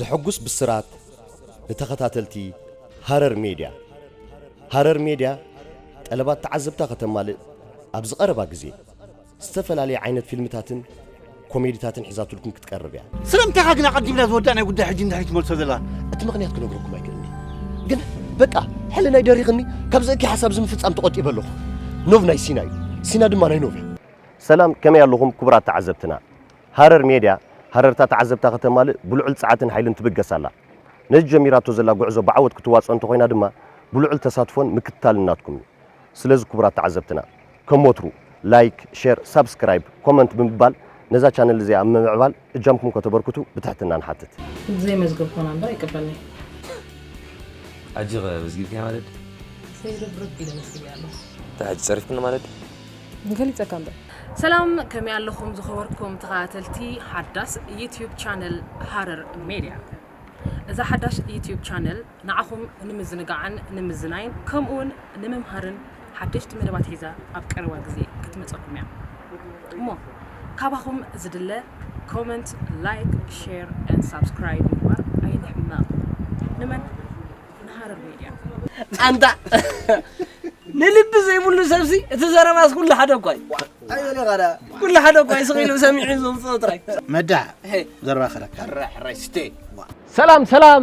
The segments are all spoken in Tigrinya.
ሕጉስ ብስራት ንተኸታተልቲ ሃረር ሜድያ። ሃረር ሜድያ ጠለባት ተዓዘብታ ከተማልእ ኣብዚ ቀረባ ግዜ ዝተፈላለየ ዓይነት ፊልምታትን ኮሜዲታትን ሒዛትልኩም ክትቀርብ እያ። ስለምንታይ ኢኻ ግን ኣቐዲምና ዝወዳእናዮ ጉዳይ ሕጂ እንድሕር ትመልሶ ዘላ? እቲ ምኽንያት ክነግረኩም ኣይክእልን እየ። ግን በቃ ሕልናይ ደሪኽኒ፣ ካብዚ እኪ ሓሳብ እዚ ምፍጻም ተቖጢበ ኣለኹ። ኖቭ ናይ ሲና እዩ፣ ሲና ድማ ናይ ኖቭ እያ። ሰላም፣ ከመይ ኣለኹም ክቡራት ተዓዘብትና? ሃረር ሜድያ ሃረርታ ተዓዘብታ ከተማልእ ብልዑል ጸዓትን ሓይልን ትብገስ ኣላ። ነዚ ጀሚራቶ ዘላ ጉዕዞ ብዓወት ክትዋጽኦ እንተኾይና ድማ ብልዑል ተሳትፎን ምክትታልን ናትኩም እዩ። ስለዚ ክቡራት ተዓዘብትና፣ ከም ወትሩ ላይክ፣ ሼር፣ ሳብስክራይብ፣ ኮመንት ብምባል ነዛ ቻነል እዚኣ ኣብ ምምዕባል እጃምኩም ከተበርክቱ ብትሕትና ንሓትት። ዘይመዝገብኩ ናምበር ኣይቅበልን'የ። ኣጆኸ መዝጊብካያ ማለት? ዘይደብረኪ ኢለ መዝጊበያ ኣለኹ። እንታይ ሕጂ ጸሪፍክኒ ማለት? ገሊጸካ እምበር። ሰላም፣ ከመይ ኣለኹም ዝኸበርኩም ተኸታተልቲ ሓዳስ ዩትዩብ ቻነል ሃረር ሜድያ? እዛ ሓዳሽ ዩትዩብ ቻነል ንዓኹም ንምዝንጋዕን ንምዝናይን ከምኡውን ንምምሃርን ሓደሽቲ መደባት ሒዛ ኣብ ቀረባ ግዜ ክትመጸኩም እያ። እሞ ካባኹም ዝድለ ኮመንት፣ ላይክ፣ ሼር ኤንድ ሳብስክራይብ ምግባር ኣይንሕመቕ። ንመን? ንሃረር ሜድያ። ኣንታ ንልቢ ዘይብሉ ሰብሲ እቲ ዘረባስ ኩሉ ሓደ እኳ እዩ። ኣይበለ ኻዳ። ኩሉ ሓደ እኳ እዩ፣ ስቕ ኢሉ ሰሚዑ ዘውፅኦ ጥራይ። መዳ፣ ሄ። ዘረባ ከለካ። ሕራይ፣ ሕራይ፣ ስቴ። ሰላም ሰላም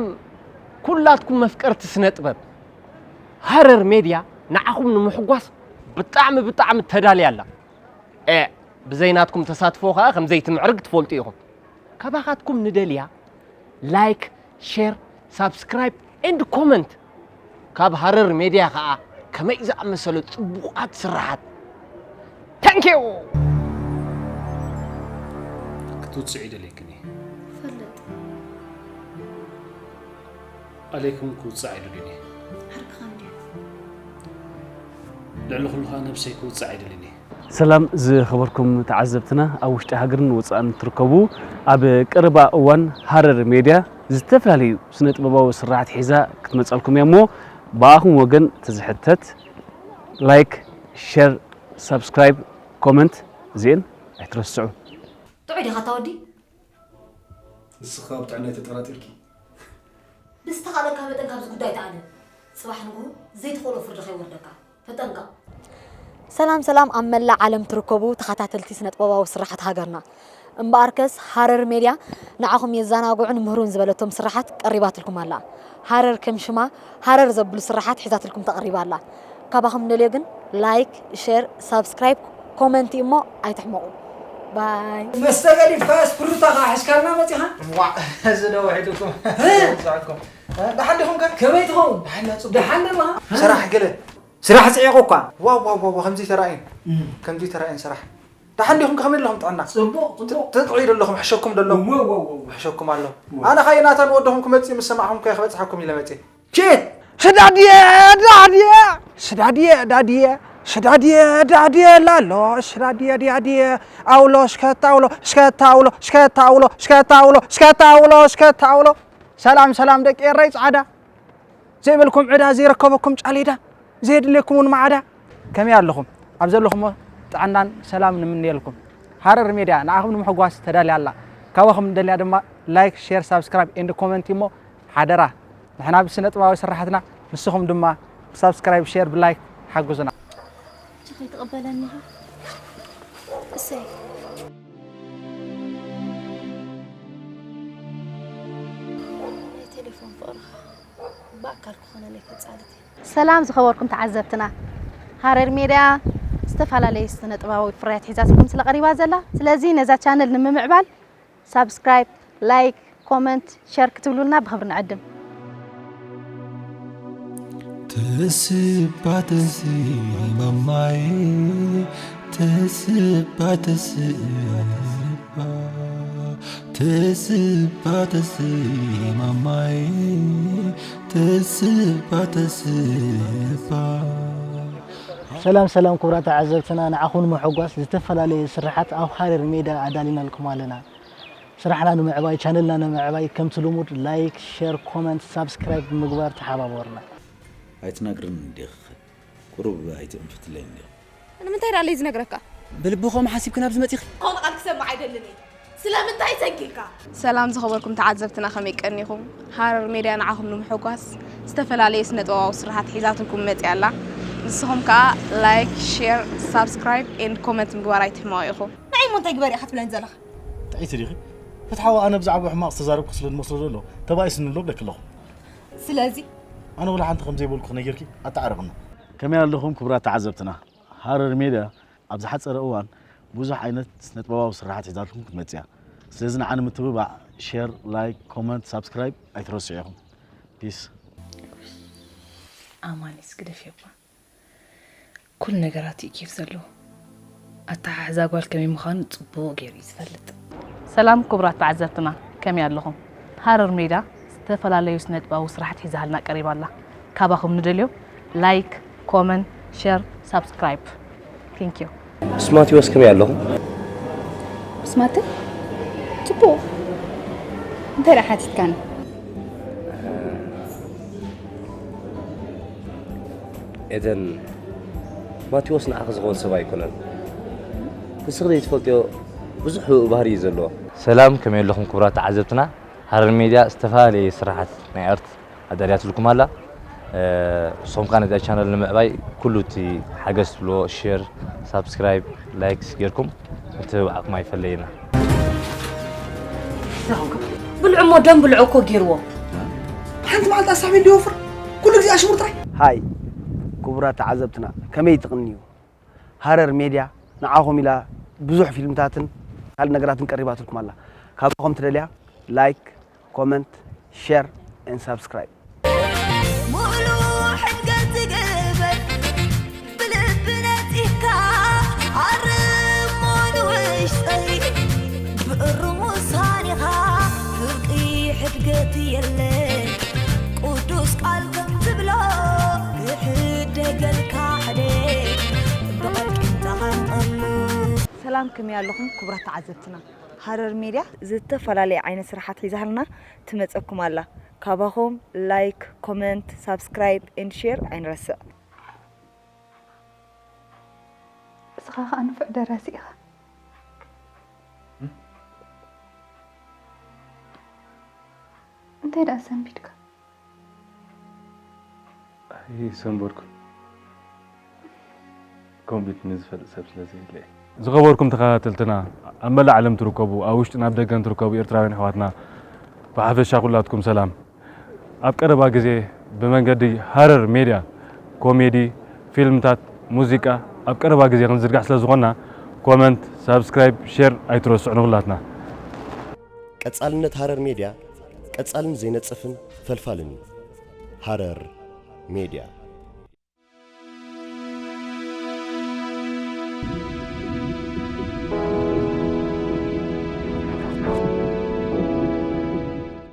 ኩላትኩም መፍቀርቲ ስነ ጥበብ። ሃረር ሜድያ ንዓኹም ንምሕጓስ ብጣዕሚ ብጣዕሚ ተዳልያ ኣላ። ኤ፣ ብዘይ ናትኩም ተሳትፎ ኸኣ ከም ዘይትምዕርግ ትፈልጡ ኢኹም። ካባኻትኩም ንደልያ ላይክ፣ ሼር፣ ሳብስክራይብ ኤንድ ኮመንት። ካብ ሃረር ሜድያ ኸኣ ከመይ ዝኣመሰሉ ጽቡቓት ስራሓት። ታንኪዩ። ክትውጽዒ ደልየክን እየ። ፈልጥ። ኣለይኩም ክውጽዕ ኣይደልን እየ። ዓርክኻ እንድያ። ልዕሊ ኩሉ ኸኣ ነብሰይ ክውጽዕ ኣይደልን እየ። ሰላም ዝኸበርኩም ተዓዘብትና፣ ኣብ ውሽጢ ሃገርን ወጻእን ትርከቡ፣ ኣብ ቀረባ እዋን ሃረር ሜድያ ዝተፈላለዩ ስነ ጥበባዊ ስራሓት ሒዛ ክትመጸልኩም እያ እሞ፣ ብኣኹም ወገን ተዝሕተት ላይክ፣ ሸር፣ ሳብስክራይብ፣ ኮመንት እዚኤን ኣይትረስዑ። ጥዑይ ዲኻ እታ ወዲ? ንስኻ ኣብ ጥዕናይ ተጠራጢርኪ? ብዝተኻእለካ መጠን ካብዚ ጉዳይ ተኣለ። ጽባሕ ንግሆ ዘይትኽእሎ ፍርዲ ከይወርደካ። ተጠንቀቕ። ሰላም ሰላም፣ ኣብ መላእ ዓለም ትርከቡ ተኸታተልቲ ስነ ጥበባዊ ስራሓት ሃገርና፣ እምበኣርከስ ሃረር ሜድያ ንዓኹም የዘናግዑን ምህሩን ዝበለቶም ስራሓት ቀሪባትልኩም ኣላ። ሃረር ከም ሽማ ሃረር ዘብሉ ስራሓት ሒዛትልኩም ተቐሪባ ኣላ። ካባኹም ንደልዮ ግን ላይክ፣ ሼር፣ ሳብስክራይብ፣ ኮመንቲ እሞ ኣይትሕመቑ። ባይ። መስተ ገዲፍካስ ፍሩታ ኸዓ ሒዝካልና መጺኻ? ዋእ፣ እዚ ዶ ውሒዱኩም? እ? ውጻእኩም። እ፣ ደሓን ዲኹም ከ? ከመይ ትኸውን? ደሓን ኢና፣ ጽቡቕ። ደሓን ዶ ኣለኻ? ስራሕ ገለ? ስራሕ ጽዒቑ እኳ። ዋው፣ ዋው፣ ዋው፣ ከምዚ ተራእየን። እም። ከምዚ ተራእየን ስራሕ። ደሓን ዲኹም ከ? ከመይ ኣለኹም ጥዕና? ጽቡቕ፣ ጽቡቕ። ት-፣ ትጥዕዩ ዶ ኣለኹም? ሕሸኩም ዶ ኣለኹም? እወ፣ እወ፣ እወ፣ እወ። ሕሸኩም ኣለኹ። እወ። ኣነ ኸኣ ናታን ወድኹም ክመጽእ ምስ ሰማዕኹም ከ ክበጽሓኩም ኢለ መጽእ። ኬት? ስዳድየ፣ ዳድየ፣ ስዳድየ፣ ዳድየ፣ ስዳድየ፣ ዳድየ ላሎ፣ ስዳድየ፣ ዳድየ፣ ኣውሎ፣ ሽከታ ኣውሎ፣ ሽከታ ኣውሎ፣ ሽከታ ኣውሎ፣ ሽከታ ኣውሎ፣ ሽከታ ኣውሎ፣ ሽከታ ኣውሎ። ሰላም፣ ሰላም ደቂ ኤረይ ጻዕዳ። ዘይበልኩም ዕዳ፣ ዘይረከበኩም ጫሌዳ፣ ዘየድልየኩም እውን ማዕዳ። ከመይ ኣለኹም? ኣብ ዘለኹሞ ጥዕናን ሰላም ንምነየልኩም። ሃረር ሜድያ ንዓኹም ንምሕጓስ ተዳልያ ኣላ። ካባኹም ንደልያ ድማ ላይክ፣ ሼር፣ ሳብስክራይብ ኤንድ ኮመንት እሞ ሓደራ። ንሕና ብስነ ጥበባዊ ስራሓትና፣ ንስኹም ድማ ብሳብስክራይብ፣ ሼር፣ ብላይክ ሓግዙና። እሺ፣ ከይትቕበለኒ ኢኻ? እሰይ። ናይ ቴሌፎን ፍቕርኻ ብኣካል ክኾነለይ ከጻልት እየ። ሰላም ዝኸበርኩም ተዓዘብትና፣ ሃረር ሜድያ ዝተፈላለዩ ስነ ጥበባዊ ፍርያት ሒዛትኩም ስለ ቀሪባ ዘላ፣ ስለዚ ነዛ ቻነል ንምምዕባል ሳብስክራይብ፣ ላይክ፣ ኮመንት፣ ሸር ክትብሉልና ብኽብሪ ንዕድም። ትስባ ተስማማይ፣ ትስባ ተስባ፣ ትስባ ተስማማይ፣ ትስባ ተስባ። ሰላም ሰላም ክቡራት ተዓዘብትና፣ ንዓኹም ንምሕጓስ ዝተፈላለዩ ስርሓት ኣብ ሃረር ሜድያ ኣዳሊናልኩም ኣለና። ስራሕና ንምዕባይ፣ ቻነልና ንምዕባይ ከምቲ ልሙድ ላይክ፣ ሸር፣ ኮመንት፣ ሳብስክራይብ ብምግባር ተሓባበሩና። ኣይትነግርንን ዲኺ? ቁሩብ ኣይትእንፍትለይን ዲኺ? ንምንታይ ደኣ ለይ ዝነግረካ? ብልቢ ከምኡ ሓሲብኪ ናብዚ መጺኺ? ዝኾነ ቃል ክሰምዕ ኣይደልን እየ። ስለምንታይ ሰጊእካ? ሰላም ዝኸበርኩም ተዓዘብትና ከመይ ቀኒኹም? ሃረር ሜድያ ንዓኹም ንምሕጓስ ዝተፈላለዩ ስነ ጥበባዊ ስራሓት ሒዛትልኩም መፅያ ኣላ። ንስኹም ከዓ ላይክ፣ ሼር፣ ሳብስክራይብ ኤንድ ኮመንት ምግባር ኣይትሕመቑ ኢኹም። ንዓይ እሞ እንታይ ግበር ኢኻ ትብለኒ ዘለኻ? ጥዒቲ ዲኺ? ፍትሓዊ ኣነ ብዛዕባ ሕማቕ ዝተዛረብኩ ስለ ዝመስሎ ዘሎ ተባኢስኒ ኣሎ ብለኪ ኣለኹ። ስለዚ ኣነ ወላ ሓንቲ ከም ዘይበልኩ ክነጊርኪ ኣተዓርቕና። ከመይ ኣለኹም ክቡራት ተዓዘብትና? ሃረር ሜድያ ኣብ ዝሓፀረ እዋን ብዙሕ ዓይነት ስነጥበባዊ ስራሓት ሒዛልኩም ክትመፅያ። ስለዚ ንዓኒ ምትብባዕ ሼር፣ ላይክ፣ ኮመንት፣ ሳብስክራይብ ኣይትረስዑ ኢኹም። ፒስ። ኣማኒስ ግደፍየባ ኩሉ ነገራት እዩ ኬፍ ዘለዎ ኣተሓሕዛ ጓል ከመይ ምዃኑ ጽቡቕ ገይሩ እዩ ዝፈልጥ። ሰላም ክቡራት ተዓዘብትና ከመይ ኣለኹም? ሃረር ሜዳ ዝተፈላለዩ ስነጥባዊ ስራሕት ሒዛሃልና ቀሪባ ኣላ። ካባኹም ንደልዮ ላይክ፣ ኮመንት፣ ሸር፣ ሳብስክራይብ። Thank you። ምስ ማቴዎስ ከመይ ኣለኹም? ምስ ማተይ ጽቡቕ። እንታይ ደኣ ሓቲትካኒ? ኤደን፣ ማቴዎስ ንዓኺ ዝኸውን ሰብ ኣይኮነን። ንስኺ ዘይትፈልጥዮ ብዙሕ ህቡእ ባህሪ እዩ ዘለዎ። ሰላም፣ ከመይ ኣለኹም ክቡራት ተዓዘብትና? ሃረር ሜድያ ዝተፈላለየ ስራሓት ናይ ኣርት ኣዳልያትልኩም ኣላ። ንስኹም ከዓ ነዛ ቻነል ንምዕባይ ኩሉ እቲ ሓገዝ ትብልዎ ሼር፣ ሳብስክራይብ፣ ላይክስ ጌርኩም ምትብባዕኩም ኣይፈለየና። ብልዑ እሞ ደም ብልዑ እኮ ገይርዎ። ሓንቲ መዓልቲ ኣሳብ እንዲ ይወፍር ኩሉ ግዜ ኣሽሙር ጥራይ። ሃይ ክቡራት ተዓዘብትና ከመይ ትቕንዩ? ሃረር ሜድያ ንዓኹም ኢላ ብዙሕ ፊልምታትን ካልእ ነገራትን ቀሪባትልኩም ኣላ። ካባኹም ትደልያ ላይክ፣ ኮመንት፣ ሸር ኤን ሳብስክራይብ። ሙሉ ሕድገት ትግበር ብልቢ ነፂህካ ኣርሞ ንውሽጠይ ብእሩም ውሳኔኻ ፍርቂ ሕድገት የለ ቅዱስ ቃል ከም ዝብሎ ክሕደገልካ ሕደ ብቐልቂም ተቐምጠሉ ሰላም ከመይ ኣለኹም ክቡራት ተዓዘብትና? ሃረር ሜድያ ዝተፈላለየ ዓይነት ስራሓት ሒዛልና ትመፀኩም ኣላ። ካባኹም ላይክ፣ ኮመንት፣ ሳብስክራይብ ኤንድ ሼር ኣይንረስዕ። እስኻ ኸኣ ንፉዕ ደራሲ ኢኻ። እንታይ ደኣ ሰንቢድካ? ኣይሰንበድኩን። ኮምቢት ንዝፈልጥ ሰብ ስለ ዘየለ እዩ። ዝኸበርኩም ተኸታተልትና ኣብ መላእ ዓለም ትርከቡ ኣብ ውሽጥን ኣብ ደገን ትርከቡ ኤርትራውያን ኣሕዋትና ብሓፈሻ ኩላትኩም ሰላም። ኣብ ቀረባ ግዜ ብመንገዲ ሃረር ሜድያ ኮሜዲ፣ ፊልምታት፣ ሙዚቃ ኣብ ቀረባ ግዜ ክንዝርጋሕ ስለ ዝኾንና ኮመንት፣ ሳብስክራይብ፣ ሼር ኣይትረስዑ ንኹላትና። ቀጻልነት ሃረር ሜድያ ቀጻልን ዘይነጽፍን ፈልፋልን እዩ። ሃረር ሜድያ።